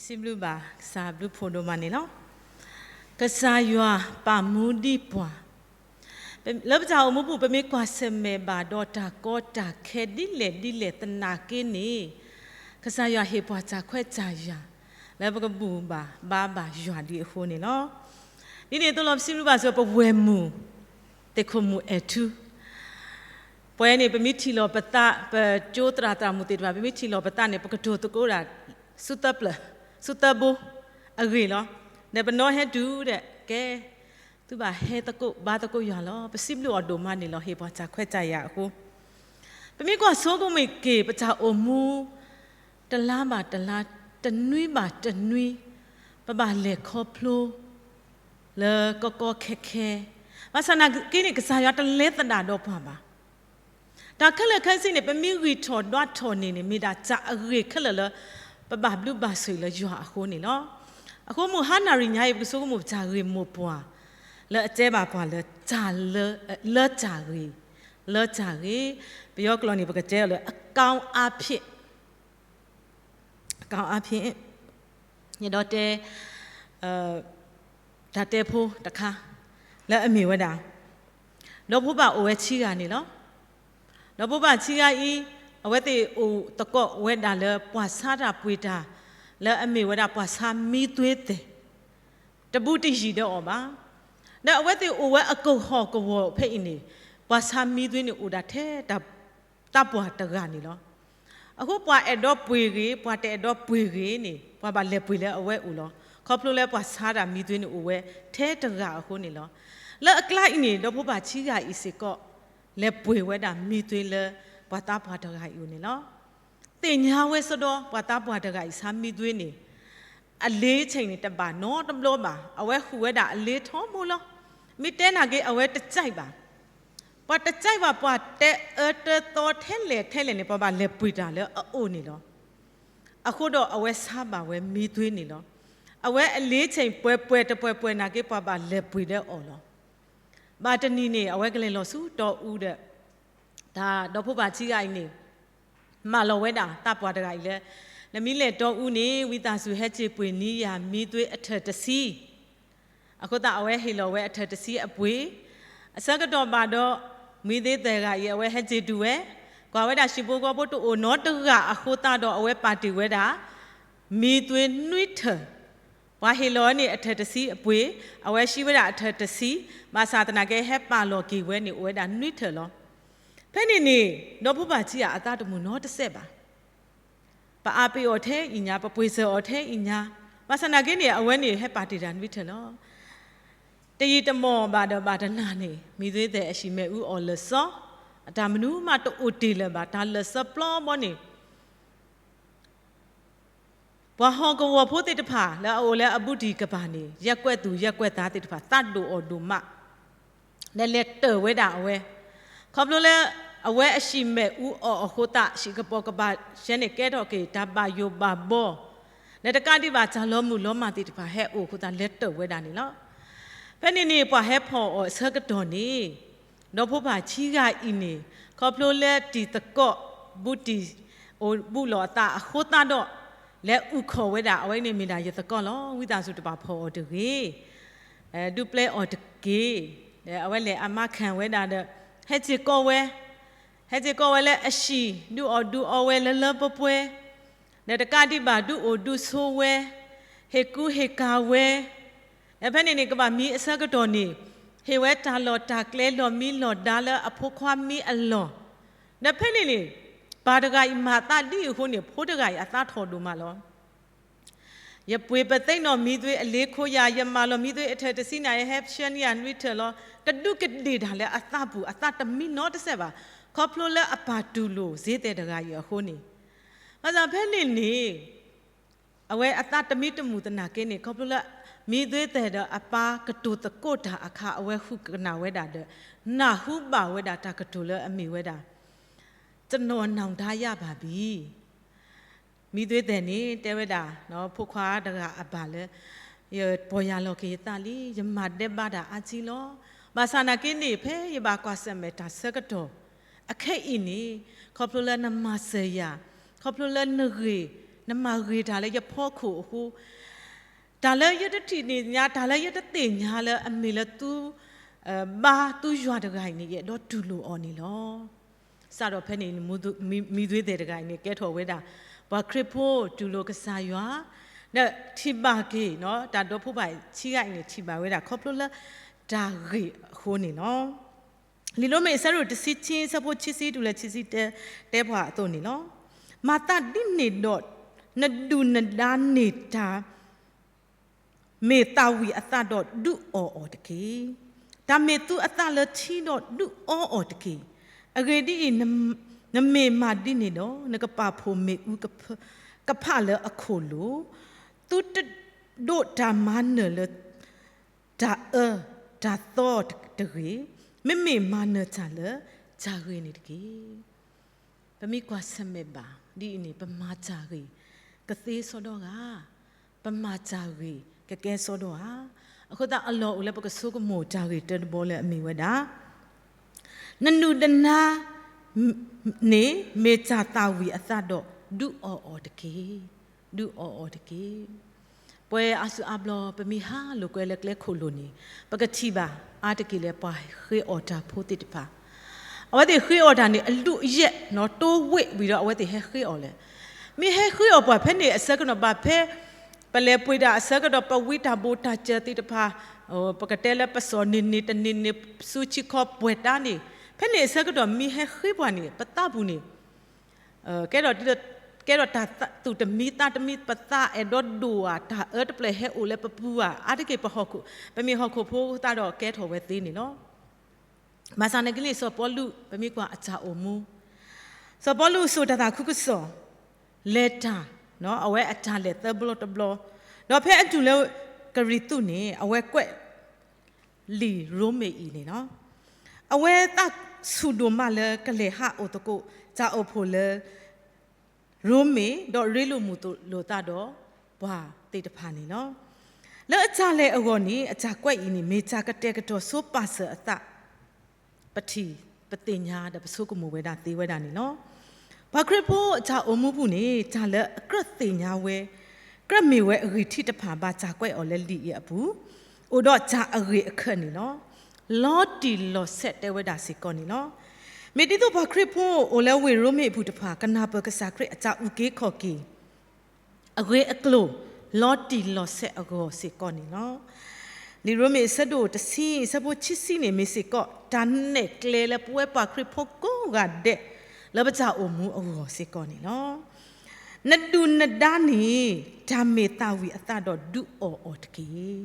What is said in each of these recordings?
စံးဘျုးဘၣ်ကစၢ်ဘျုးဖှိၣ်ဒိၣ်မးန့ၣ်လီၤ. ကစၢ်ယွၤပာ်မူဒံးပှၤ, လၢပတၢ်အိၣ်မူပူၤ ပမ့ၢ်ကွၢ်ဆၢၣ်မဲာ်ဘၣ်ဒီးတၢ်ကီတၢ်ခဲဒ်လဲၣ်ဒ်လဲၣ်သနာ်က့န့ၣ်, ကစၢ်ယွၤဟ့ၣ်ပှၤတၢ်ခွဲးတၢ်ယာ် လၢပကဘူၣ်ဘၣ်ဘါဘၣ်ယွၤဒ်အဃိန့ၣ်လီၤ. ဒ်န့ၣ်အသိးလီၤ ပစံးဘျုးဘၣ်စ့ၢ်ကီး ပဝဲၢ်မုၢ် သ့ၣ်ခိၣ်မုၣ်အဲၣ်ထူ ပဝဲန့ၣ် ပမ့ၢ်ထံၣ်လီၤပသး ပကၠိသရၣ်သရၣ်မုၣ်သ့ၣ်တဖၣ် ပမ့ၢ်ထံၣ်လီၤပသးန့ၣ် ပကတိၤသကိးဒၣ် ဆူသၢပျၢၤ ဆူသၢဘိ အဂ့ၢ်လီၤ. ဒီးပနီၢ်ဟဲတုၤဒီး ကဲ သုဘၣ်ဟဲသကိးဘါသကိးယွၤလီၤ. ပစံးဘျုးအီၤဒိၣ်မးန့ၣ်လီၤ ဟ့ၣ်ပှၤတၢ်ခွဲးတၢ်ယာ်အဃိ ပမ့ၢ်ကွၢ်ဆိကမိၣ်က့ၤ ပတၢ်အိၣ်မူ တလါဘၣ်တလါ တနွံဘၣ်တနွံ ပဘၣ်လဲၤခီဖျိ လၢကီကီခဲခဲ, ဘၣ်ဆၣ်သနာ်က့န့ၣ် ကစၢ်ယွၤတလဲၤသဒၣ်ဒီးပှၤဘၣ်. တၢ်ခဲလၢာ်ခဲဆ့န့ၣ် ပမ့ၢ်ဂံၢ်ထီၣ်ဒွးထီၣ်န့ၢ်န့ၣ် မ့ၢ်ဒၣ်တၢ်အဂ့ၤခဲလၢာ်လၢ ပဘၣ်ဘျုးဘၣ်ဆိၣ်ဂ့ၤလၢယွၤအဃိန့ၣ်လီၤ. အဃိမုၢ်ဟါနၣ်ရံၣ်ညါအံၤ ပကဆိကမိၣ်ပတၢ်ဂ့ၢ်မိၢ်ပှၢ် လၢအတဲဘၣ်ပှၤလၢ တၢ်လၢ လၢတၢ်ဂ့ၤ, လၢတၢ်ဂ့ၤ, ပယီၤကျိာ်န့ၣ် ပကတဲအီၤလၢ အကောင်းအားဖြင့် အကောင်းအားဖြင့် ယအဲၣ်ဒိးတဲ တၢ်တဲဖိတခါ လၢအမ့ၢ်ဝဲဒၣ် ဒီဖိပၢ်အိၣ်ဝဲဆံဂၤန့ၣ်လီၤ. ဒီဖိပၢ်ဆံဂၤအံၤ အဝဲသ့ၣ်အိၣ်သကိးဝဲဒၣ်လၢပှၤဆါတၢ်ပှ့ၤတၢ် လၢအမ့ၢ်ဝဲဒၣ်ပှၤဆါမံသွ့သဲး တဘူးတယံၤဒီးအီၤဘၣ်. ဒီးအဝဲသ့ၣ်အိၣ်ဝဲအကဟီၣ်ကဝီၤဖဲအံၤန့ၣ် ပှၤဆါမံသွ့န့ၣ်အိၣ်ဒၣ်ထဲ သးပှၢ်တဂၤန့ၣ်လီၤ. အဃိပှၤအဲၣ်ဒိးပှ့ၤဂ့ၤ ပှၤတအဲၣ်ဒိးပှ့ၤဂ့ၤန့ၣ် ပှၤဘၣ်လဲၤပှ့ၤလၢအဝဲအိၣ်လီၤ. ခီဖျိလၢပှၤဆါတၢ်မံသွ့န့ၣ်အိၣ်ဝဲထဲတဂၤအဃိန့ၣ်လီၤ. လၢအကျါအံၤန့ၣ် ဒီဖိပၢ်ဆံဂၤအံၤစ့ၢ်ကီး လဲၤပှ့ၤဝဲဒၣ်မံသွ့လၢ ပှၤသးပှၢ်တဂၤအံၤအိၣ်န့ၣ်လီၤ. သ့ၣ်ညါဝဲစ့ၢ်ကီး ပှၤသးပှၢ်တဂၤအံၤဆါမံသွ့န့ၣ် အလ့ဆဲးန့ၣ် တဘၣ်နီတဘျီဘၣ်. အဝဲဟူးဝဲဒၣ်အလ့ထီဘိလီၤ. မ့ၢ်တဲနာ်က့ အဝဲတကြိုက်ဘၣ်. ပှၤတကြိုက်ဘၣ် ပှၤတဲအၢတဲသီထဲလဲၣ်ထဲလဲၣ်န့ၣ် ပှၤဘၣ်လဲၤပှ့ၤတၢ်လၢအအိၣ်န့ၣ်လီၤ. အဃိဒီးအဝဲဆါဘၣ်ဝဲမံသွ့န့ၣ်လီၤ. အဝဲအလ့ဆဲးပှဲၤပှဲၤတပှဲၤပှဲၤနာ်က့ ပှၤဘၣ်လဲၤပှ့ၤဒီးအီၤလီၤ. ဘၣ်တနံၤန့ၣ် အဝဲကလဲၤလီၤဆူတီအူဒီး တၢ်ဒီဖိပၢ်ဆံဂၤအံၤန့ၣ် မၢလီၤဝဲဒၣ်သးပှၢ်တဂၤအံၤလၢ နမ့ၢ်လဲၤတီအူန့ၣ် ဝံသးစူၤဟဲစ့ၢ်ပှ့ၤန့ၢ်ယၤမံသွ့အထၢၣ်တဆံ. အဃိသတးအဝဲဟ့ၣ်လီၤဝဲအထၢၣ်တဆံအပှ့ၤ, အဆၢကတီၢ်ဘၣ်ဒီး မံသွ့သဲးတဂၤအံၤ အဝဲဟဲစ့ၢ်ဒုးဝဲ, ကွၢ်ဝဲဒၣ်ဟံၣ်ဖိဃီဖိတအိၣ်နီတဂၤအဃိသတးဒီး အဝဲပာ်တ့ၢ်ဝဲဒၣ် မံသွ့နွံထၢၣ် ပှၤဟ့ၣ်လီၤန့ၣ်အထၢၣ်တဆံအပှ့ၤ, အဝဲဟံးဝဲဒၣ်အထၢၣ်တဆံ, ဘၣ်ဆၣ်သနာ်က့ဟဲပာ်လီၤက့ၤဝဲန့ၣ် အိၣ်ဝဲဒၣ်နွံထၢၣ်လီၤ. ဖဲန့ၣ်န့ၣ် ဒီဖိပၢ်ဆံဂၤအသးတမုာ်နီတစဲးဘၣ်. ပအါပ့ၤအီၤထဲအံၤညါ, ပပှ့ၤစၢၤအီၤထဲအံၤညါ, ဘၣ်ဆၣ်သနာ်က့န့ၣ် အဝဲန့ၣ်ဟဲပာ်တ့ၢ်တၢ်နွံထၢၣ်လီၤ. တယံာ်တမီၢ်ဘၣ်ဒီးဘၣ်တနၤန့ၣ် မံသွ့သဲးအဟံၣ်မ့ၣ်အူအီၣ်လၢာ်စီ, အတၢ်မနုၤမးတအိၣ်တ့ၢ်လၢၤဘၣ်, တၢ်လၢာ်စီပျီဘီန့ၣ် ပှၤဟီၣ်ကဝီၤဖိသ့ၣ်တဖၣ် လၢအအိၣ်လၢအဘူးတံၢ်ကပၤန့ၣ် ယဲၢ်ကွဲးသူၣ်ယဲၢ်ကွဲးသးသ့ၣ်တဖၣ် သးဒိၣ်အီၤဒိၣ်မး, ဒီးလဲၤတၢၢ်ဝဲဒၣ်အဝဲ, ခီဖျိလၢ အဝဲအဟံၣ်မ့ၣ်အူအီၣ်အဃိသတး ဟံၣ်ကပိာ်ကပၤဆှဲန့ၣ် ကဲထီၣ်က့ၤတၢ်ဘၣ်ယိၣ်ဘၣ်ဘီ, ဒီးတကးဒံးဘၣ် တၢ်လီၤမုၢ်လီၤမၢ်သ့ၣ်တဖၣ်ဟဲအိၣ်အဃိသတး လဲၤတၢၢ်ဝဲဒၣ်န့ၣ်လီၤ. ဖဲန့ၣ်န့ၣ် ပှၤဟဲဖီၣ်အီၤအဆၢကတီၢ်န့ၣ် ဒီဖိပၢ်ဆံဂၤအံၤန့ၣ် ခီဖျိလၢတံၤသကိး ဘူးတံၢ် အိၣ်ဘူးလီၤအသးအဃိသတးဒီး လဲၤအုၣ်ခီၣ်ဝဲဒၣ် အဝဲန့ၣ်မ့ၢ်ဒၣ်ယသကိးလီၤ. ဝံသးစူၤတဘၣ်ဖီၣ်အီၤတဂ့ၤ, ဒုးပျဲအီၤတက့ၢ်. ဒီးအဝဲလဲၤအမါခၢၣ်ဝဲဒၣ်ဒီး ဟဲစ့ၢ်ကီးဝဲ, ဟဲစ့ၢ်ကီးဝဲလၢအဟံၣ် ဒုးအီၣ်ဒုးအီဝဲလၢလၢပှဲၤပှဲၤ, ဒီးတကးဒံးဘၣ် ဒုးအိၣ်ဒုးဆိးဝဲ, ဟ့ၣ်ကူဟ့ၣ်ကၤဝဲ, ဒီးဖဲန့ၣ်န့ၣ် ကဘၣ်မံအဆၢကတီၢ်န့ၣ် ဟ့ၣ်ဝဲတၢ်လီၢ်တၢ်ကျဲလီၢ်မံလီၢ်ဒါလၢအဖိခွါမံအလီၢ်, ဒီးဖဲန့ၣ်န့ၣ် ပၢ်တဂၤအံၤမၤသးဒ်အံၤအဃိန့ၣ် ဖိတဂၤအံၤအသးထီၣ်ဒိၣ်မးလီၤ. ယပှ့ၤပသ့ၣ်နီၣ်မံသွ့အလ့ခိယၤ, ယမၤလီၤမံသွ့အထၢၣ်တဆံနၤ ယဟဲဆှၢန့ၢ်ယၤနွံထၢၣ်လီၤ. ကဒူးကဒ့ၣ်တၢ်လၢအသးပူၤ အသးတမံနီတစဲးဘၣ်, ခီဖျိလၢအပၢ်တူၢ်လိာ်စ့သဲးတဂၤအံၤအဃိန့ၣ်, ဘၣ်ဆၣ်ဖဲန့ၣ်န့ၣ် အဝဲအသးတမံတမုာ်သနာ်က့န့ၣ် ခီဖျိလၢ မံသွ့သဲးဒီးအပၢ်ကတိၤသကိးတၢ်အခါ အဝဲဃုကနၣ်ဝဲဒၣ်ဒီး နၢ်ဟူဘၣ်ဝဲဒၣ်တၢ်ကတိၤလၢအမ့ၢ်ဝဲဒၣ် ကျွန်တော် နောင်တရပါပြီ. မံသွ့သဲးန့ၣ် တဲဝဲဒၣ် ဖိခွါတဂၤအပၢ်လၢ ယပီၢ်ယၢ်လီၤက့ၤယသးလံ, ယမၤဒဲးဘးတၢ်အါထံလီၤ. ဘၣ်ဆၣ်သနာ်က့န့ၣ် ဖဲယဘၣ်ကွၢ်ဆၢၣ်မဲာ်တၢ်ဆၢကတီၢ် အခဲအံၤန့ၣ် ခီဖျိလၢနမၤစၢၤယၤ, ခီဖျိလၢနဂ့ၤ နမၤဂ့ၤတၢ်လၢယဖီခိၣ်အဃိ, တၢ်လၢယတထံၣ်န့ၢ်ညါ, တၢ်လၢယတသ့ၣ်ညါလၢအမ့ၢ်လၢသု ဘါသုယွၤတဂၤအံၤန့ၣ် ယအဲၣ်ဒိးတူၢ်လိာ်အီၤန့ၣ်လီၤ. စးထီၣ်ဖဲန့ၣ် မံၤသွ့သဲးတဂၤအံၤန့ၣ် ကဲထီၣ်ဝဲဒၣ် ပှၤခရံာ်ဖိတူၢ်လိာ်ကစၢ်ယွၤ, ဒီးထံၣ်ဘၣ်က့ၤ တၢ်ဒီဖိဘၣ်ဆံးဂၤအံၤန့ၣ် ထံၣ်ဘၣ်ဝဲဒၣ်ခီဖျိလၢတၢ်ဂ့ၢ်အဃိန့ၣ်လီၤ. လံာ်ရိမ့ၤအဆၢဒိၣ်တဆံခံ အဆၢဖိခံဆံတုၤလၢခံဆံတၢ တဲပှၤအသိးန့ၣ်လီၤ. မၤသးဒ်န့ၣ်ဒီး နဒုၣ်နဒါန့ၢ်တၢ် မ့ၢ်သၣ်ဝံၤအသးဒီးဒုးအီၣ်အီၤတက့ၢ်. တၢ်မ့ၢ်သုအသးလၢထံဒီးဒုးအီအီၤတက့ၢ်. အဂ့ၢ်ဒ်အံၤ, နမ့ၢ်မၤဒ်န့ၣ်ဒီး နကပာ်ဖှိၣ်မ့ၣ်အူကဖၣ်လၢအခိၣ်လိၤ, သုတဒိးတၢ်မၤနၢၤလၢ တၢ်အၢတၢ်သီတဂ့ၤ, မ့မ့ၢ်မၤနၢၤတၢ်လၢတၢ်ဂ့ၤန့ၣ်တက့ၢ်. ပမ့ၢ်ကွၢ်ဆၢၣ်မဲာ်ဘၣ်ဒ်အံၤန့ၣ် ပမၤတၢ်ဂ့ၤကသ့စီဒီဂၤ, ပမၤတၢ်ဂ့ၤကကဲစီဒီဧါ. အဃိသတးအလီၢ်အိၣ်လၢပကဆိကမိၣ်တၢ်ဂ့ၢ်တၢတဘီလၢအမ့ၢ်ဝဲဒၣ် နဒုၣ်နဒါန့ၣ် မ့ၢ်တၢ်သၣ်ဝံၤအသးဒီး ဒုးအီၣ်အီၤတက့ၢ်, ဒုးအီၣ်အီၤတက့ၢ်. ပှၤအါစုအါဘျီ ပမ့ၢ်ဟးလိာ်ကွဲလၢကျဲခိၣ်လိၤန့ၣ် ပကထံၣ်ဘၣ်အါတက့ၢ်လၢပှၤဃ့အီၣ်တၢ်ဖိသ့ၣ်တဖၣ် အဝဲသ့ၣ်ဃ့အီၣ်တၢ်န့ၣ် အလုၢ်အယဲၢ်နီၤ တိဝ့ၢ်ဝံၤဒီး အဝဲသ့ၣ်ဟဲဃ့အီၣ်လဲၣ်. မ့ၢ်ဟဲဃ့အီၣ်ပှၤဖဲန့ၣ်အဆၢကတီၢ်ဘၣ်ဖဲ ပလဲၤပှ့ၤတၢ်အဆၢကတီၢ် ပဝံတၢ်ဘိၣ်တၢ်စၢၤသ့ၣ်တဖၣ် ပကတဲလၢပစီၣ်န့ၢ်န့ၢ်တန့ၢ်န့ၣ် ဆူခံခီပှဲၤတၢ်န့ၣ် ဖဲန့ၣ်အဆၢကတီၢ်မ့ၢ်ဟဲဃ့ပှၤန့ၣ် ပသးပူၤန့ၣ် ကဲထီၣ် ကဲထီၣ်တၢ်သူၣ်တမံသးတမံ ပသးအဲၣ်ဒိးဒိၣ်ဧါ တၢ်အၢတဖျၢၣ်ဟဲအိၣ်လၢပပူၤဧါ အါတက့ၢ်ပဟီၣ်ခိၣ် ပမ့ၢ်ဟီၣ်ခိၣ်ဖိသတးဒီးကဲထီၣ်ဝဲသ့န့ၣ်လီၤ. ဘၣ်ဆၣ်န့ၣ်ကလံၣ် စီၤပီလူး ပမ့ၢ်ကွၢ်အတၢ်အိၣ်မူ စီၤပီလူးစိာ်တၢ်သးခုကစီၣ် လဲၤတၢ် အဝဲအတၢ်လဲၤသၢဘျီတဘျီ ဒီးဖဲအတုၤလၢကရံၣ်သူးန့ၣ် အဝဲကွဲး လံာ်ရိမ့ၤအံၤန့ၣ်လီၤ. အဝဲသးဆူၣ်ဒိၣ်မးလၢကလဲၤဟးအိၣ်သကိး တၢ်အိၣ်ဖှိၣ်လၢ ရိမ့ၤ ဒီးရ့လိာ်မုာ်လိာ်သးဒီးပှၤသ့ၣ်တဖၣ်န့ၣ်လီၤ. လၢအတၢ်လဲၤအဂီၢ်န့ၣ် အတၢ်ကွဲးအံၤန့ၣ် မ့ၢ်တၢ်ကတဲာ်ကတီၤဆိပာ်စၢၤအသး ပထံၣ်ပသ့ၣ်ညါဒီးပဆိကမိၣ်ဝဲဒၣ်သ့ဝဲဒၣ်န့ၣ်လီၤ. ပှၤခရံာ်ဖိအတၢ်အိၣ်မူပူၤန့ၣ် တၢ်လၢအကြၢးသ့ၣ်ညါဝဲ ကြၢးမ့ၢ်ဝဲအဂံၢ်ထံးတဖၣ် ဘၣ်တၢ်ကွဲးအီၤလၢလံာ်အံၤအပူၤ အိၣ်ဒီးတၢ်အဂ့ၢ်အခၢးန့ၣ်လီၤ. လီၤတံၢ်လီၤဆဲးတဲဝဲဒၣ်စ့ၢ်ကီးန့ၣ်လီၤ. မ့ၢ်ဒ်သိးပှၤခရံာ်ဖိအိၣ်လၢဝ့ၢ်ရိမ့ၤအပူၤတဖၣ် ကနၢ်ပၢၢ်ကစၢ်ခရံာ်အတၢ်အုၣ်က့ၤခီၣ်က့ၤ အဂ့ၢ်အကျိၤ လီၤတံၢ်လီၤဆဲးအဂီၢ်စ့ၢ်ကီးန့ၣ်လီၤ. လံာ်ရိမ့ၤအဆၢဒိၣ်တဆံ အဆၢဖိခံဆံန့ၣ် မ့ၢ်စ့ၢ်ကီး တၢ်နဲၣ်ကျဲလၢပဝဲပှၤခရံာ်ဖိကိးဂၤဒဲး လၢပတၢ်အိၣ်မူအဂီၢ်စ့ၢ်ကီးန့ၣ်လီၤ. နဒုၣ်နဒါန့ၣ် တၢ်မ့ၢ်သၣ်ဝံၤအသးဒီးဒုးအီၣ်အီၤတက့ၢ်.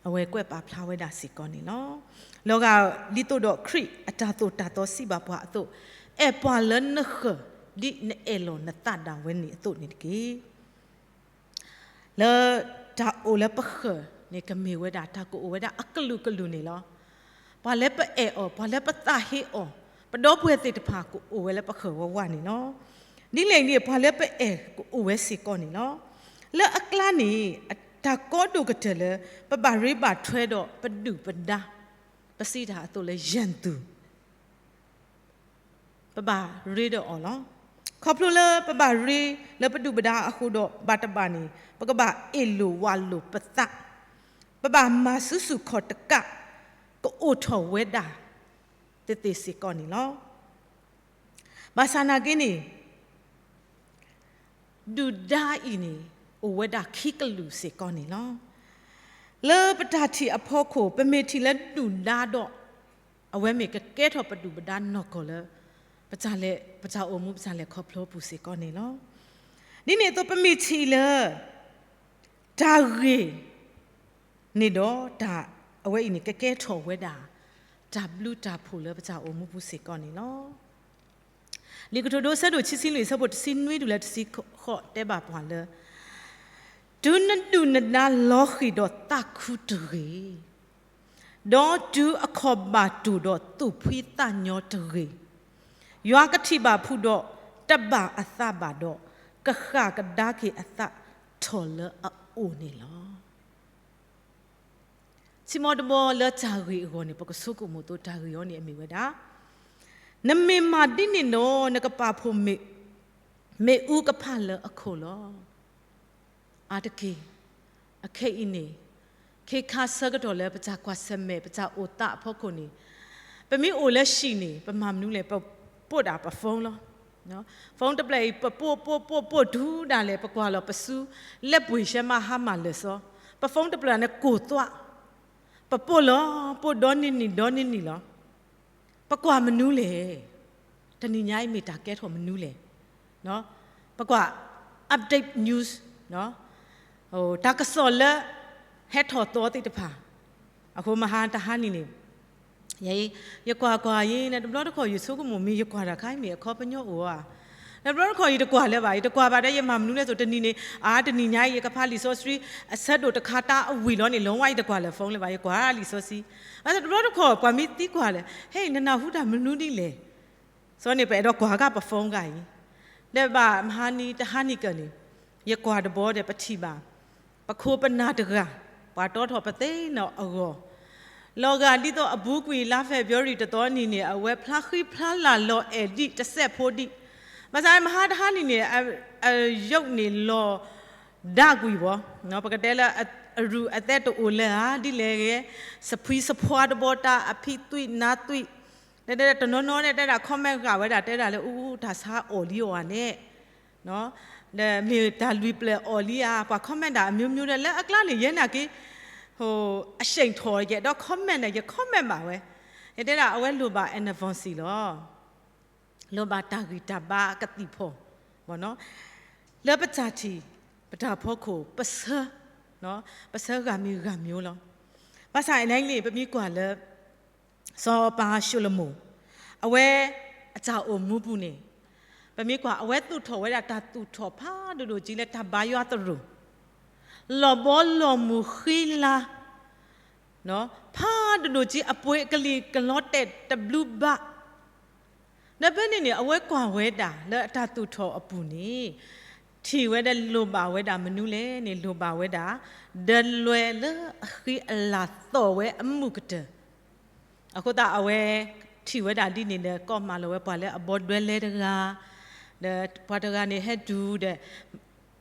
အဝဲကွဲးပာ်ဖျါဝဲဒၣ်စ့ၢ်ကီးန့ၣ်လီၤ. လီၤဂာ်ဒ်သိးဒီးခရံာ်အတၢ်သိၣ်တၢ်သီစံးဘၣ်ပှၤအသိး, အဲၣ်ပှၤလၢနဃၢၤ ဒ်နအဲၣ်လီၤနသးဒၣ်ဝဲန့ၣ်အသိးန့ၣ်တက့ၢ်. လၢတၢ်အိၣ်လၢပဃၢၤန့ၣ် ကမ့ၢ်ဝဲဒၣ်တၢ်ကအိၣ်ဝဲဒၣ်အကလုာ်ကလုာ်န့ၣ်လီၤ. ပှၤလၢပအဲၣ်အီၤ, ပှၤလၢပသးဟ့အီၤ, ပဒီပုၢ်ဝဲၢ်သ့ၣ်တဖၣ်ကအိၣ်ဝဲလၢပဃၢၤဝးဝးန့ၣ်လီၤ. ဒ်လဲၣ်ဂ့ၤ ပှၤလၢပအဲၣ်ကအိၣ်ဝဲစ့ၢ်ကီးန့ၣ်လီၤ. လၢအကျါန့ၣ် တၢ်ကီဒိၣ်ကတၢၢ်လၢ ပဘၣ်ရ့ဘၣ်ထွဲဒီးပဒုၣ်ပဒါ, ပစံးတၢ်အသိးလၢယဲၢ်သူၣ် ပဘၣ်ရ့ဒီးအီၤလီၤ. ခီဖျိလၢပဘၣ်ရ့လၢပဒုၣ်ပဒါအဃိဒီး ဘၣ်တဘၣ်န့ၣ် ပကဘၣ်အ့ၣ်လိာ်ဝးလိာ်ပသး, ပဘၣ်မၤဆူၣ်ဆူၣ်ခီၣ်တကး ကအိၣ်ထီၣ်ဝဲဒၣ်သ့သ့စ့ၢ်ကီးန့ၣ်လီၤ. ဘၣ်ဆၣ်နာ်က့န့ၣ် ဒုၣ်ဒါအံၤန့ၣ် အိၣ်ဝဲဒၣ်ခံကလုာ်စ့ၢ်ကီးန့ၣ်လီၤ. လၢပတၢ်ထံၣ်အဖီခိၣ် ပမ့ၢ်ထံၣ်လၢဒုၣ်ဒါဒီး အဝဲမ့ၢ်ကကဲထီၣ်ပဒုၣ်ပဒါနီၢ်ကီၢ်လၢ ပတၢ်လဲၤ ပတၢ်အိၣ်မူ ပတၢ်လဲၤခီဖျိပူၤစ့ၢ်ကီးန့ၣ်လီၤ. ဒ်န့ၣ်အသိး ပမ့ၢ်ထံၣ်လၢ တၢ်ဂ့ၢ် န့ၣ်ဒီးတၢ် အဝဲအံၤန့ၣ် ကကဲထီၣ်ဝဲဒၣ် တၢ်ဘျုးတၢ်ဖှိၣ်လၢပတၢ်အိၣ်မူပူၤစ့ၢ်ကီးန့ၣ်လီၤ. လံာ်ကတိၤဒိ အဆၢဒိၣ်ခံဆံလွံၢ် အဆၢဖိတဆံနွံတုၤလၢတဆံဃိးတဲဘၣ်ပှၤလၢ တုၤနဒုၣ်နဒါလီၤဃံၤဒီးသးခုတဂ့ၤ, ဒီးတုၤအခီၣ်ဘၣ်တိၢ်ဒီးသူၣ်ဖှံသးညီတဂ့ၤ, ယွၤကထံၣ်ဘၣ်ဖုးဒီးတဘၣ်အသးဘၣ်ဒီး, ကဃၣ်ကဒါက့ၤအသးထီၣ်လၢအအိၣ်န့ၣ်လီၤ. ဆံးမီတဘီလၢတၢ်ဂ့ၢ်အဂီၢ်န့ၣ် ပကဆိကမိၣ်သိးတၢ်ဂ့ၢ်အံၤန့ၣ် အမ့ၢ်ဝဲဒၣ်, နမ့ၢ်မၤဒ်န့ၣ်ဒီး နကပာ်ဖှိၣ်မ့ၣ် မ့ၣ်အူကဖၣ်လၢအခိၣ်လီၤ. အါတက့ၢ်, အခဲအံၤန့ၣ်, ခ့ခါဆၢကတီၢ်လၢပတၢ်ကွၢ်ဆၢၣ်မဲာ် ပတၢ်အိၣ်သးအဖီခိၣ်န့ၣ်, ပမ့ၢ်အိၣ်လၢဟံၣ်န့ၣ် ပမၤမနုၤလဲၣ်, ပပိာ်ဒၣ်ပ phone လီၤ. phone တဖျၢၣ်အံၤ ပပိာ်ပိာ်ပိာ်ပိာ်တုၤဒၣ်လဲာ် ပကွၢ်လီၤပစု လၢပှ့ၤရှဲမးဟါမၢ်လၢာ်စီ, ပ phone တဖျၢၣ်န့ၣ်ကိၢ်သွး, ပပိာ်လီၤ, ပိာ်ဒီနံၤနံၤဒီနံၤနံၤလီၤ. ပကွၢ်မနုၤလဲၣ်, တနံၤညါအံၤမ့ၢ်တၢ်ကဲထီၣ်မနုၤလဲၣ်, ပကွၢ် update news, တၢ်ကစီၣ်လၢ ဟဲထီၣ်သီသ့ၣ်တဖၣ်, အဃိမဟါတဟါနံၤန့ၣ်, ယကွၢ်ကွၢ်အံၤန့ၣ် တဘျီတခီၣ်ယဆိကမိၣ်မ့ၢ်ယကွၢ်တၢ်ခါအံၤမ့ၢ်အခီပညီအိၣ်ဧါ, တဘျီတခီၣ်ယတကွၢ်လၢၤဘၣ်, ယတကွၢ်ဘၣ်ဒီးယမၤမနုၤလဲၣ်သိး တနံၤန့ၣ် အါတနံၤညါအံၤ ယကဖးလံာ်စီဆှံ အဆၢဒိၣ်တခါတၢ်အဝံၤလီၤန့ၣ် လီၤဝဲယတကွၢ်လၢၤ phone လၢၤဘၣ်, ယကွၢ်လံာ်စီဆှံ, ဘၣ်ဆၣ်တဘျီတခီၣ် ပှၤမ့ၢ်သံကွၢ်လဲၣ်, ဟဲ နနၢ်ဟူတၢ်မနုၤဒ်လဲၣ်, စီန့ၣ် ပအဲၣ်ဒိးကွၢ်ကါပ phone ဂၤအံၤ, ဒီးဘၣ်မဟါနံၤတဟါနံၤကၢၢ်န့ၣ်, ယကွၢ်တဘီဒီးပထံၣ်ဘၣ် ပခိၣ်ပနၢ်တဂၤ, ပှၤတီထီၣ်ပသ့ၣ်နီၣ်အဂီၢ်, လီၤဂာ်ဒ်သိးအဘူးကွံာ်လါ February တသီနံၤန့ၣ် အဝဲဖျါဃံဖျါလၤလီၤအဲၣ်ဒံးတစဲးဖိဒံး, ဘၣ်ဆၣ်မဟါတဟါနံၤန့ၣ် အယုၢ်န့ၣ်လီၤဒၣ်ကွံာ်ဘီ, ပကတဲလၢအရူၢ်အသဲတအိၣ်လၢၤဧါဒ်လဲၣ်ဂ့ၤ, စဖံးစဖှါတဘီ တၢ်အဖံးသွံၣ်နါသွံၣ်, တနီၤနီၤန့ၣ် တဲဒၣ် comment ဂာ်ဝဲဒၣ် တဲဒၣ်လၢ အူ တၢ်ဆါအီၣ်လံအီၣ်ဧါန့ၣ်, ဒီးမ့ၢ်တၢ်လွံၢ်ပျဲၢ်အီၣ်လံဧါ, ပှၤ comment ဒၣ်အမျိုးမျိုးဒီး လၢအကျါန့ၣ် ယဲနာ်က့ၤ အရှိန်ထီၣ် ယအဲၣ်ဒိး comment န့ၣ် ယ comment ဘၣ်ဝဲ, ယတဲဒၣ်အဝဲလိၣ်ဘၣ် အနီၣ်စံၣ် လီၤ. လိၣ်ဘၣ်တၢ်ဂံၢ်တၢ်ဘါအကသံၣ်ဖီၣ်, လၢပတၢ်ထံၣ် ပတၢ်ဖီခိၣ် ပဆၢ, ပဆၢဂၤမံၤဂၤမံၤလီၤ. ဘၣ်ဆၣ်အနံၤန့ၣ် ပမ့ၢ်ကွၢ်လၢ စီၤပၤၡလိၤမိၣ် အဝဲအတၢ်အိၣ်မူပူၤန့ၣ်, ပမ့ၢ်ကွၢ် အဝဲသူၣ်ထီၣ်ဝဲဒၣ်တၢ်သူၣ်ထီၣ်ဖးဒိၣ်ဒိၣ်က့လၢတၢ်ဘါယွၤသရိာ်, လီၤဘီလီၤမုၢ်ဃံလၤ ဖးဒိၣ်ဒိၣ်က့ အပှ့ၤအကလံၤကလီတဲာ်တဘျုးဘး, ဒီးဖဲန့ၣ်န့ၣ် အဝဲကွၢ်ဝဲဒၣ်လၢအတၢ်သူၣ်ထီၣ်အပူၤန့ၣ်, ထံၣ်ဝဲဒၣ်လိၣ်ဘၣ်ဝဲဒၣ်မနုၤလဲၣ်န့ၣ် လိၣ်ဘၣ်ဝဲဒၣ် ဒၢလွဲလၢအဃံအလၤသီၣ်ဝဲအမုၢ်ကတၢၢ်, အဃိသတးအဝဲထံၣ်ဝဲဒၣ်ဒ်န့ၣ်ဒီး ကိးမၢလီၤဝဲပှၤလၢအဘီဒၢလွဲတဂၤ, ဒီးပှၤတဂၤန့ၣ်ဟဲတုၤဒီး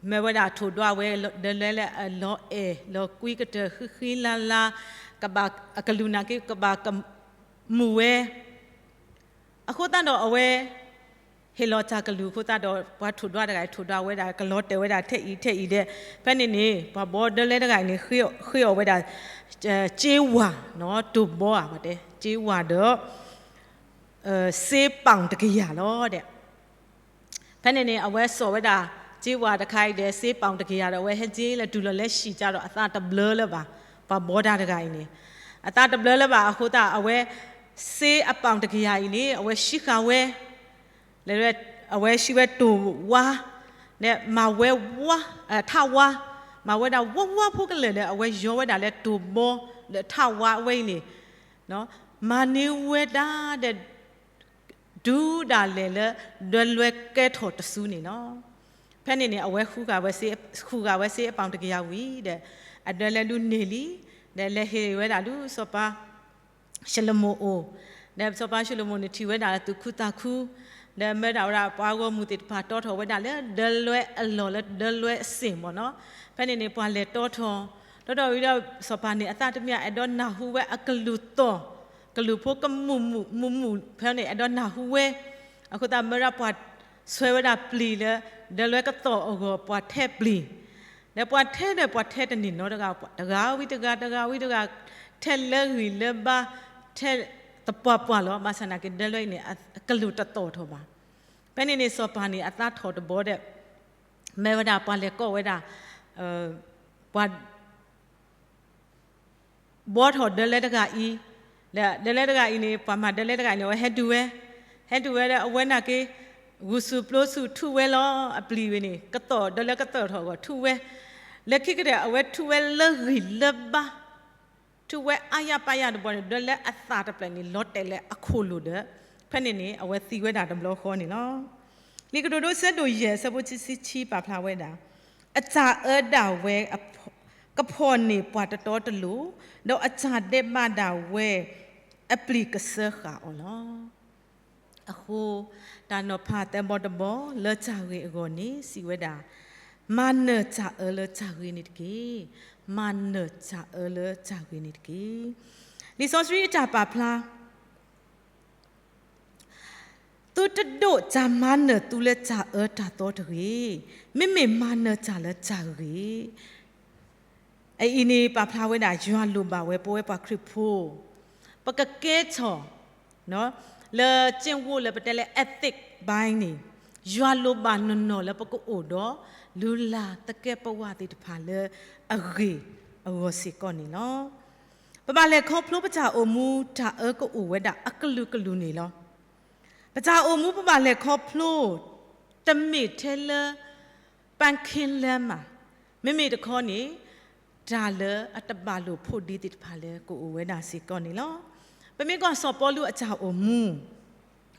မၢဝဲဒၣ်ထိၣ်ဒွးဝဲ ဒၢလွဲလၢအလီၤအဲၣ်လီၤကွံကတၢၢ် ဃံဃံလၤလၤ, ကဘၣ်အကလုၢ်နာ်က့ ကဘၣ်ကမူၣ်ဝဲ, အဃိသတးဒီးအဝဲ ဟ့ၣ်လီၤတၢ်ကလုၢ်အဃိသတးဒီး ပှၤထိၣ်ဒွးတဂၤအံၤ ထိၣ်ဒွးဝဲဒၣ် ကလီၤတဲာ်ဝဲဒၣ်ထဲအံၤထဲအံၤဒီး ဖဲန့ၣ်န့ၣ် ပှၤဘီဒၢလွဲတဂၤအံၤန့ၣ် ဃ့အီၣ်ဝဲဒၣ် စ့ဝါ တိၢ်ဘီဧါ ပတဲ စ့ဝါဒီး စ့ပီၣ်တကယၤလီၤဒီး ဖဲန့ၣ်န့ၣ် အဝဲစိာ်ဝဲဒၣ် စ့ဝါတခါအံၤဒီး စ့ပီၣ်တကယၤဒီး အဝဲဟဲက့ၤလၢတုၤလီၤလၢဟံၣ်ကဒီး အသးတဘျၢလၢၤဘၣ်, ပှၤဘီတၢ်တဂၤအံၤန့ၣ် အသးတဘျၢလၢၤဘၣ်အဃိသတး အဝဲ စ့အပီၣ်တကယၤအံၤန့ၣ် အဝဲဆံဃာ်ဝဲ လၢ အဝဲဆံဝဲတိၢ်ဝါ ဒီးမၤဝဲဝါ ထးဝါ မၤဝဲဒၣ်ဝါဝါဖိကလဲာ်ဒီး အဝဲယီၤဝဲဒၣ်လၢတိၢ်ဘီ ဒီးထးဝါအဝဲအံၤန့ၣ် မၤန့ၢ်ဝဲဒၣ်ဒီး တုၤဒၣ်လဲာ်လၢ ဒၢလွဲကဲထီၣ်တစုန့ၣ်လီၤ. ဖဲန့ၣ်န့ၣ် အဝဲဃုဂၤဝဲစ့ ဃုဂၤဝဲစ့အပီၣ်တကယၤဝံၤဒီး အဒၢလွဲဒုးန့ၢ်လံ ဒီးလဲၤဟ့ၣ်ဝဲဒၣ်ဒုးစီၤပၤ ၡလိၤမိၤအိၣ် ဒီးစီၤပၤၡလိၤမိၤန့ၣ်ထံၣ်ဝဲဒၣ်လၢသူၣ်ခုသးခု ဒီးမၢဒၣ်ဝဲဒၣ်ပှၤဂီၢ်မုၢ်သ့ၣ်တဖၣ်တီထီၣ်ဝဲဒၣ်လၢဒၢလွဲအလီၢ်လၢဒၢလွဲအစ့ၣ်မ့ၢ်နီၤ. ဖဲန့ၣ်န့ၣ် ပှၤလဲၤတီထီၣ် တီထီၣ်ဝံၤဒီးစီၤပၤန့ၣ် အသးတမံၤ အဲၣ်ဒိးနၢ်ဟူဝဲအကလုၢ်သီၣ် ကလုၢ်ဖိကမူၣ်မူၣ်မူၣ်မူၣ် ဖဲန့ၣ် အဲၣ်ဒိးနၢ်ဟူဝဲ အဃိသတးမၢဒၣ်ပှၤဆွဲဝဲဒၣ်ပျံၤလၢ ဒၢလွဲကသီၣ်အဂီၢ် ပှၤထဲပျံၤ ဒီးပှၤထဲဒီးပှၤထဲတန့ၢ်နီတဂၤ တဂၤဝံၤတဂၤ တဂၤဝံၤတဂၤ ထဲလၢဂံၢ်လၢဘါ ထဲသပှၢ်ပှၢ်လီၤ. ဘၣ်ဆၣ်နာ်က့ ဒၢလွဲအံၤန့ၣ် အကလုၢ်တသီၣ်ထီၣ်ဘၣ်. ဖဲန့ၣ်န့ၣ် စီၤပၤန့ၣ် အသးထီၣ်တဘီဒီး မၢဝဲဒၣ်ပှၤလဲၤကိးဝဲဒၣ် ပှၤ ဘီထီၣ်ဒၢလွဲတဂၤအံၤ, ဒီးဒၢလွဲတဂၤအံၤန့ၣ် ပှၤမၤဒၢလွဲတဂၤအံၤန့ၣ် အဝဲဟဲတုၤဝဲ, ဟဲတုၤဝဲဒီးအဝဲနာ်က့ ဂုာ်ဆူၣ်ပျိဆူၣ်ထူဝဲလီၤ. အပျံၤဝဲန့ၣ် ကသီၣ်ဒၢလွဲကသီၣ်ထီၣ်အဂီၢ်ထူဝဲ, လၢခံကတၢၢ် အဝဲထူဝဲလၢဂံၢ်လၢဘါ, ထူဝဲအါယၢ်ပါယၢ်တဘီန့ၣ် ဒၢလွဲအသးတဖျၢၣ်န့ၣ် လီၤတဲာ်လၢအခိၣ်လိၤဒီး ဖဲန့ၣ်န့ၣ် အဝဲသံဝဲဒၣ်တဘျီဃီန့ၣ်လီၤ. လံာ်ကတိၤဒိ ဆၢဒိၣ်ယဲၢ် ဆၢဖိခံဆံခံ ပာ်ဖျါဝဲဒၣ် အတၢ်အၢဒၣ်ဝဲ ကဖီၣ်န့ၢ်ပှၤတတီတလိၤ, ဒီးအတၢ်ဒဲးဘးဒၣ်ဝဲ အပျံၤကစၢဃာ်အီၤလီၤ. အဃိ, တၢ်နီၤဖးသၢဘီတဘီလၢတၢ်ဂ့ၤအဂီၢ်န့ၣ် စံးဝဲဒၣ်, မၤနၢၤတၢ်အၢလၢတၢ်ဂ့ၤန့ၣ်တက့ၢ်. မၤနၢၤတၢ်အၢလၢတၢ်ဂ့ၤန့ၣ်တက့ၢ်. လံာ်စီဆှံအတၢ်ပာ်ဖျါ သုတဒိးတၢ်မၤနၢၤသုလၢတၢ်အၢတၢ်သီတဂ့ၤ, မ့မ့ၢ်မၤနၢၤတၢ်လၢတၢ်ဂ့ၤ. အအံၤန့ၣ် ပာ်ဖျါဝဲဒၣ်ယွၤလိၣ်ဘၣ်ဝဲပဝဲပှၤခရံာ်ဖိ, ပကကဲထီၣ် လၢကျင့်ဝတ်လၢပတဲလၢ ethic ပိုင်းန့ၣ်, ယွၤလိၣ်ဘၣ်နီၢ်နီၢ်လၢပကအိၣ်ဒီး လုၢ်လၢ်သကဲးပဝးသ့ၣ်တဖၣ်လၢအဂ့ၤအဂီၢ်စ့ၢ်ကီးန့ၣ်လီၤ. ပဘၣ်လဲၤခီဖျိပတၢ်အိၣ်မူတၢ်အၢကအိၣ်ဝဲဒၣ်အကလုာ်ကလုာ်န့ၣ်လီၤ. ပတၢ်အိၣ်မူပဘၣ်လဲၤခီဖျိ တမ့ၢ်ထဲလၢ ပန်းခင်းလမ်းမး, မ့မ့ၢ်တခီန့ၣ် တၢ်လၢအတဘၣ်လိာ်ဖိးဒံသ့ၣ်တဖၣ်လၢကအိၣ်ဝဲဒၣ်စ့ၢ်ကီးန့ၣ်လီၤ. ပမ့ၢ်ကွၢ်စီၤပီလူးအတၢ်အိၣ်မူ,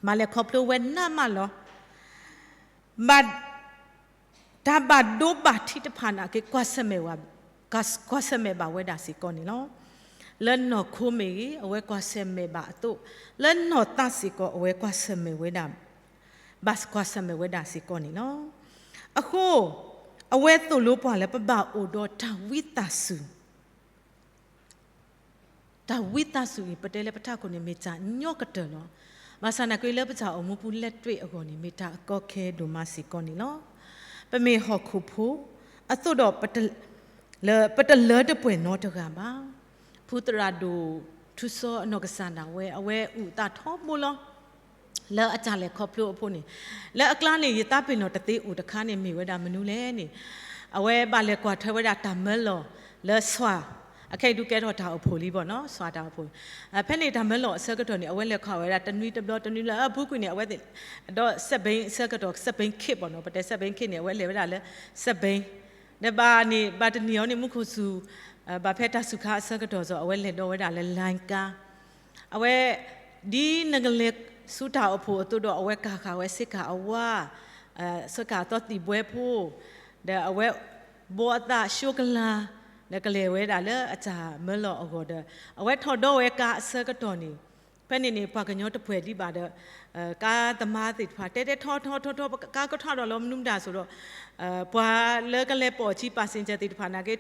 ဘၣ်လဲၤခီဖျိဝဲနးမးလီၤ. ဘၣ် တၢ်ဘၣ်ဒိဘၣ်ထံးတဖၣ်န့ၣ်က့ၤ ကွၢ်ဆၢၣ်မဲာ်ဝဲ ကွၢ်ဆၢၣ်မဲာ်ဘၣ်ဝဲဒၣ်စ့ၢ်ကီးန့ၣ်လီၤ. လၢနီၢ်ခိမ့ၢ်ဂ့ၤ အဝဲကွၢ်ဆၢၣ်မဲာ်ဘၣ်အသိး, လၢနီၢ်သးစ့ၢ်ကီး အဝဲကွၢ်ဆၢၣ်မဲာ်ဝဲဒၣ်, ဘၣ်ကွၢ်ဆၢၣ်မဲာ်ဝဲဒၣ်စ့ၢ်ကီးန့ၣ်လီၤ. အဃိ, အဝဲသိၣ်လိပှၤလၢပဘၣ်အိၣ်ဒီးတၢ်ဝံသးစူၤ တၢ်ဝံသးစူၤအံၤ ပတဲလၢပထးခိၣ်န့ၣ် မ့ၢ်တၢ်ညီကတၢၢ်လီၤ. ဘၣ်ဆၣ်သနာ်က့လၢပတၢ်အိၣ်မူပူၤ လက်တွေ့ အဂီၢ်န့ၣ် မ့ၢ်တၢ်အကီခဲဒိၣ်မးစ့ၢ်ကီးန့ၣ်လီၤ. ပမ့ၢ်ဟီၣ်ခိၣ်ဖိအသိးဒီး လၢပတလၢတပှဲၤနီတဂၤဘၣ်. ဖုသရၣ်ဒိၣ်ထူစီအနီၢ်ကစၢ်ဒၣ်ဝဲ အဝဲအုၣ်အသးထီဘိလီၤ. လၢအတၢ်လဲၤခီဖျိအဖိန့ၣ်, လၢအကျါန့ၣ် ယသးပ့ၤနီၣ်တသ့အိၣ်တခါန့ၣ် မ့ၢ်ဝဲဒၣ်မနုၤလဲၣ်န့ၣ်, အဝဲဘၣ်လဲၤကွၢ်ထွဲဝဲဒၣ်တၢ်မၢလီၤလၢစွၤ, အခဲအံၤဒုးကဲထီၣ်တၢ်အိၣ်ဖှိၣ်လံဘၣ်နီၤ, စွၤတၢ်အိၣ်ဖှိၣ်. ဖဲန့ၣ်တၢ်မၢလီၤအဆၢကတီၢ်န့ၣ် အဝဲလဲၤခီဝဲဒၣ်တနွံတဘျီတနွံလၢ အပူၤကွံာ်န့ၣ် အဝဲသ့ၣ်, ဒီးစဲးဘ့အဆၢကတီၢ် စဲးဘ့ခ့ၣ်ဘၣ်နီၤ, ပတဲစဲးဘ့ခ့ၣ်န့ၣ် အဝဲလဲၤဝဲဒၣ်လၢစဲးဘ့, ဒီးဘၣ်န့ၣ် ဘၣ်တနံၤအံၤန့ၣ် မူခိၣ်စူၤ ဘၣ်ဖဲတၢ်စူၤခါအဆၢကတီၢ်ဒီး အဝဲလဲၤဒီးဝဲဒၣ်လၢ လိုင်းကား. အဝဲ, ဒ်နကလဲၤဆူတၢ်အိၣ်ဖှိၣ်အသိးဒီး အဝဲကၤဃာ်ဝဲစ့ၢ်ကီးအဝၤ, စ့ၢ်ကီးအသီသံၣ်ဘှဲဖိ, ဒီးအဝဲဘိအသးၡိကလၤ, ဒီးကလဲၤဝဲဒၣ်လၢအတၢ်မၢလီၤအဂီၢ်ဒီး အဝဲထီၣ်ဒီးဝဲကါအဆၢကတီၢ်န့ၣ်, ဖဲန့ၣ်န့ၣ် ပှၤကညီတပှဲၤဒံးဘၣ်ဒီး ကါသမားသ့ၣ်တဖၣ် တဲတဲထီထီထီထီ ကါကထီၣ်ဒီးလီၤမနုၤမတၤစိၤဒီး ပှၤလၢကလဲၤပိာ်အခံ passenger သ့ၣ်တဖၣ်နာ်က့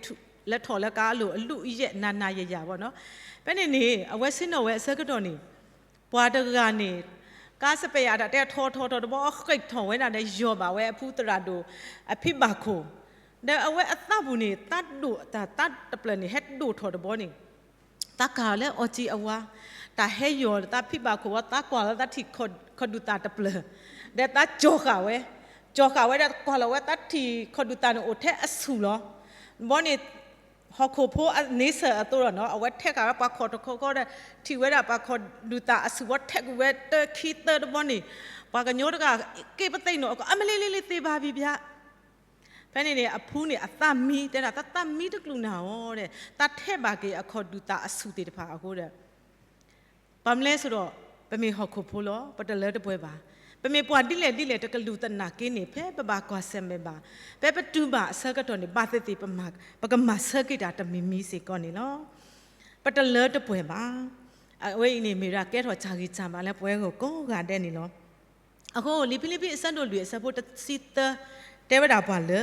လၢထီၣ်လၢကါအလိၤအလူၢ်အယဲၢ်နၤနၤယယၤဘၣ်နီၤ. ဖဲန့ၣ်န့ၣ် အဝဲဆ့ၣ်နီၤဝဲအဆၢကတီၢ်န့ၣ်, ပှၤတဂၤန့ၣ် ကါစပယ်ယၤတၢ်တဲထီထီထီတဘျီ ဃံးထီၣ်ဝဲဒၣ်ဒီး ယီၢ်ဘၣ်ဝဲအဖုသရၣ်ဒိၣ် အဖံဘၣ်ခိၣ်, ဒီးအဝဲအသးပူၤန့ၣ် သးဒိၣ်တၢ်သးတပျၢၢ်န့ၣ် ဟဲဒိၣ်ထီၣ်တဘျီန့ၣ် သးကၤလၢအီၣ်ကံအဝၤ, တၢ်ဟဲယီၢ်သးဖံဘၣ်ခိၣ်ဝဲ သးကွၢ်လီၤသးထံၣ်ခီၣ်ဒုၣ်သၣ်တပျၢၢ်, ဒီးသးကၠီၤဃာ်ဝဲ, ကၠီၤဃာ်ဝဲဒီးကွၢ်လီၤဝဲသးထံၣ်ခီၣ်ဒုၣ်သၣ်န့ၣ်အိၣ်ထဲအဆူၣ်လီၤ. ဘီန့ၣ် ဟီၣ်ခိၣ်ဖိအန့ဆၢၣ်အသိးဒီးနီၤ အဝဲထဲးဃာ်ဝဲပှၤခီၣ်တခီခီဒီး ထံၣ်ဝဲဒၣ်ပှၤခီၣ်ဒုၣ်သၣ်အဆူၣ်ဝဲ ထဲးကွံာ်ဝဲတခံသၢတဘီန့ၣ်, ပှၤကညီတဂၤက့ပသ့ၣ်နီၣ်အကီး အမ့ၢ်လံလံလံသ့ဘၣ်ဘံဘျါ ဖဲန့ၣ်န့ၣ် အဖုန့ၣ်အသးမံ, တဲဒၣ်သးသးမံတကျူၢ်နၤဧိၤဒီး သးထဲးဘၣ်က့ၤအခီၣ်ဒုၣ်သၣ်အဆူၣ်သ့ၣ်တဖၣ်အဃိဒီး, ဘၣ်မနုၤလဲၣ်ဆိဒီး ပမ့ၢ်ဟီၣ်ခိၣ်ဖိလီၤ, ပတလၢတပှဲၤဘၣ်. ပမ့ၢ်ပှၤဒ်လဲၣ်ဒ်လဲၣ်တကလုာ်သနာ်က့န့ၣ် ဖဲပဘၣ်ကွၢ်ဆၢၣ်မဲာ်ဘၣ်, ဖဲပတုၤဘၣ်အဆၢကတီၢ်န့ၣ် ဘၣ်သ့ၣ်သ့ၣ် ပကမၤဆၢက့ၤတၢ်တမံၤမံၤစ့ၢ်ကီးန့ၣ်လီၤ. ပတလၢတပှဲၤဘၣ်. အဝဲအံၤန့ၣ်မ့ၢ်ဒၣ်ကဲထီၣ်တၢ်ဂံၢ်တၢ်ဘါလၢပဝဲဂီၢ်ကိးဂၤဒဲးန့ၣ်လီၤ. အဃိ လံာ်ဖံလံးပံးအဆၢဒိၣ်လွံၢ်အဆၢဖိတဆံသၢ တဲဝဲဒၣ်ပှၤလၢ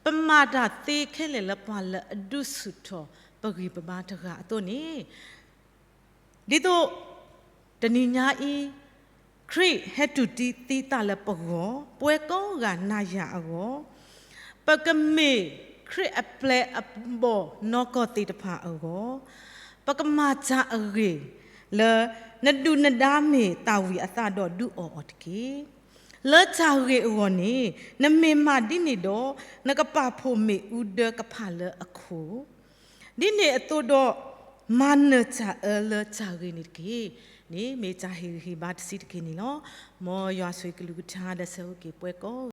ပမၤတၢ်သ့ခဲလၢာ်လၢပှၤလၢအဒုးဆူၣ်ထီၣ်ပဂံၢ်ပဘါတဂၤအသိးန့ၣ်, ဒ်သိးတနံၤညါအံၤ ခရံာ်ဟဲတူၢ်တံၢ်သံသးလၢပဂီၢ် ပဝဲကိးဂၤနၤယၤအဂီၢ်, ပကမ့ၢ်ခရံာ်အပျဲၢ်အဘီၣ်နီၢ်ကီၢ်သ့ၣ်တဖၣ်အဂီၢ်, ပကမၤတၢ်အဂ့ၤလၢ နဒုၣ်နဒါမ့ၢ်သၣ်ဝံၤအသးဒီးဒုးအီၣ်အီၤတက့ၢ်. လၢတၢ်ဂ့ၢ်အဂီၢ်န့ၣ် နမ့ၢ်မၤဒ်န့ၣ်ဒီး နကပာ်ဖှိၣ်မ့ၣ်အူဒၢကဖၣ်လၢအခိၣ်, ဒ်န့ၣ်အသိးဒီး မၤနၢၤတၢ်အၢလၢတၢ်ဂ့ၤန့ၣ်တက့ၢ်. န့ၣ်မ့ၢ်တၢ်ဟ့ၣ်ဂံၢ်ဟ့ၣ်ဘါတဆံးတက့ၢ်န့ၣ်လီၤ. မ်ယွၤဆိၣ်ဂ့ၤကလုၢ်ကထါဒီးဆၢဂ့ၤက့ၤပှၤကိး